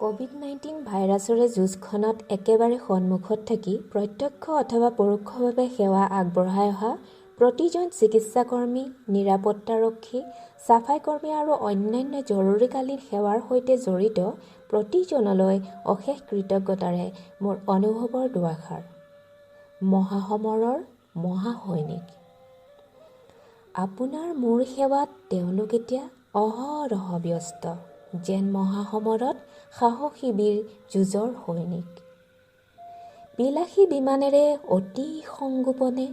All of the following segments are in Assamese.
ক'ভিড-19 ভাইৰাছৰে যুঁজখনত একেবাৰে সন্মুখত থাকি প্ৰত্যক্ষ অথবা পৰোক্ষভাৱে সেৱা আগবঢ়াই অহা প্ৰতিজন চিকিৎসাকৰ্মী, নিৰাপত্তাৰক্ষী, চাফাইকৰ্মী আৰু অন্যান্য জৰুৰীকালীন সেৱাৰ সৈতে জড়িত প্ৰতিজনলৈ অশেষ কৃতজ্ঞতাৰে মোৰ অনুভৱৰ দুআষাৰ। মহাসমৰৰ মহাসৈনিক, আপোনাৰ মোৰ সেৱাত তেওঁলোক এতিয়া অহৰহ ব্যস্ত, যেন মহাসমৰত সাহসী বীৰ যুঁজৰ সৈনিক। বিলাসী বিমানেৰে অতি সংগোপনে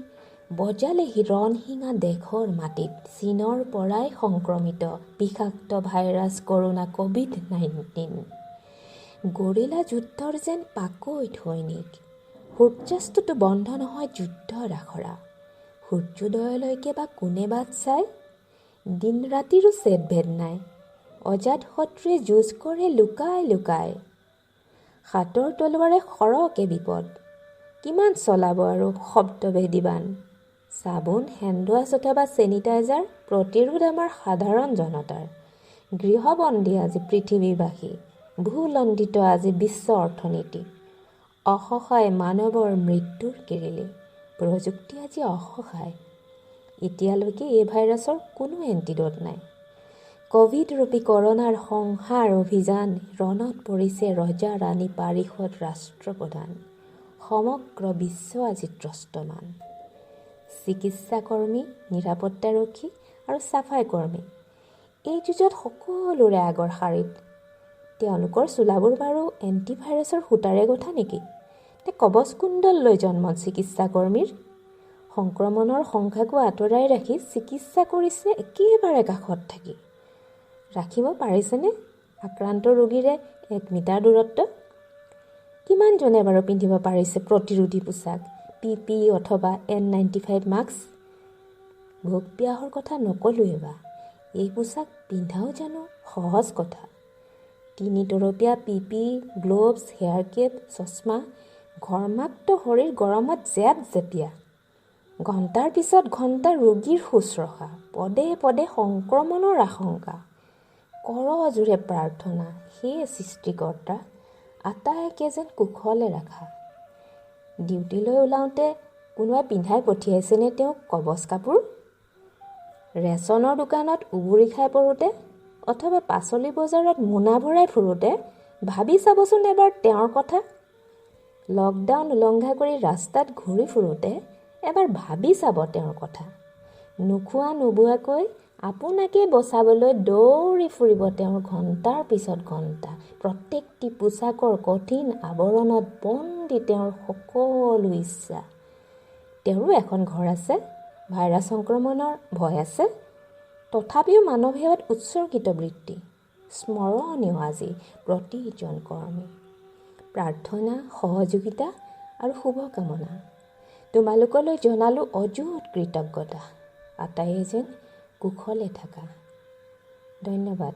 বজালেহি ৰণশিঙা দেশৰ মাটিত চীনৰ পৰাই সংক্ৰমিত বিষাক্ত ভাইৰাছ কৰোনা ক'ভিড-19। গৰিলা যুদ্ধৰ যেন পাকৈত সৈনিক। সূৰ্যাস্ততো বন্ধ নহয় যুদ্ধৰ আখৰা। সূৰ্যোদয়লৈকে বা কোনে বাট চায়? দিন ৰাতিৰো ছেদভেদ নাই। অজাত শত্ৰুৱে যুঁজ কৰে লুকাই লুকাই। হাতৰ তলুৱাৰে সৰহকে বিপদ। কিমান চলাব আৰু শব্দভেদী বান? চাবোন, হেণ্ডৱাছ অথবা চেনিটাইজাৰ প্ৰতিৰোধ আমাৰ সাধাৰণ জনতাৰ। গৃহবন্দী আজি পৃথিৱীবাসী, ভূলণ্ডিত আজি বিশ্ব অৰ্থনীতি। অসহায় মানৱৰ মৃত্যুৰ কিৰিলি। প্ৰযুক্তি আজি অসহায়। এতিয়ালৈকে এই ভাইৰাছৰ কোনো এণ্টিড'ট নাই। ক'ভিডৰূপী কৰোনাৰ সংহাৰ অভিযান ৰণত পৰিছে ৰজা ৰাণী পাৰিষদ ৰাষ্ট্ৰপ্ৰধান। সমগ্ৰ বিশ্ব আজি ত্ৰস্তমান। চিকিৎসাকৰ্মী, নিৰাপত্তাৰক্ষী আৰু চাফাই কৰ্মী এই যুঁজত সকলোৰে আগৰ শাৰীত। তেওঁলোকৰ চোলাবোৰ বাৰু এণ্টিভাইৰাছৰ সূতাৰে গঠা নেকি? নে কৱচ কুণ্ডল লৈ জন্ম চিকিৎসাকৰ্মীৰ? সংক্ৰমণৰ সংখ্যাকো আঁতৰাই ৰাখি চিকিৎসা কৰিছে একেবাৰে কাষত থাকি। ৰাখিব পাৰিছেনে আক্ৰান্ত ৰোগীৰে 1 মিটাৰ দূৰত্ব? কিমানজনে বাৰু পিন্ধিব পাৰিছে প্ৰতিৰোধী পোছাক, পি অথবা N95 mask? ভোক পিয়াহৰ কথা নকলোৱে বা, এই পোছাক পিন্ধাও জানো সহজ কথা? তিনিতৰপীয়া পি, গ্ল'ভছ, হেয়াৰ কেপ, চশমা, ঘৰ্মাক্ত শৰীৰ গৰমত জেপ জেপিয়া। ঘণ্টাৰ পিছত ঘণ্টা ৰোগীৰ শুশ্ৰূষা, পদে পদে সংক্ৰমণৰ আশংকা। কৰজোৰে প্ৰাৰ্থনা, সেয়ে সৃষ্টিকৰ্তা আটাইকে যেন কুশলে ৰাখা। ডিউটিলৈ ওলাওঁতে কোনোবাই পিন্ধাই পঠিয়াইছেনে তেওঁক কৱচ কাপোৰ? ৰেচনৰ দোকানত উবুৰি খাই পৰোঁতে অথবা পাচলি বজাৰত মোনা ভৰাই ফুৰোঁতে ভাবি চাবচোন এবাৰ তেওঁৰ কথা। লকডাউন উলংঘা কৰি ৰাস্তাত ঘূৰি ফুৰোঁতে এবাৰ ভাবি চাব তেওঁৰ কথা। নোখোৱা নোবোৱাকৈ আপোনাকেই বচাবলৈ দৌৰি ফুৰিব তেওঁৰ ঘণ্টাৰ পিছত ঘণ্টা। প্ৰত্যেকটি পোছাকৰ কঠিন আৱৰণত বন্দী তেওঁৰ সকলো ইচ্ছা। তেওঁৰো এখন ঘৰ আছে, ভাইৰাছ সংক্ৰমণৰ ভয় আছে, তথাপিও মানৱ সেৱাত উৎসৰ্গিত বৃত্তি। স্মৰণীয় আজি প্ৰতিজন কৰ্মী। প্ৰাৰ্থনা, সহযোগিতা আৰু শুভকামনা তোমালোকলৈ জনালোঁ অযুত কৃতজ্ঞতা। আটাইয়ে যেন কুশলে থাকা। ধন্যবাদ।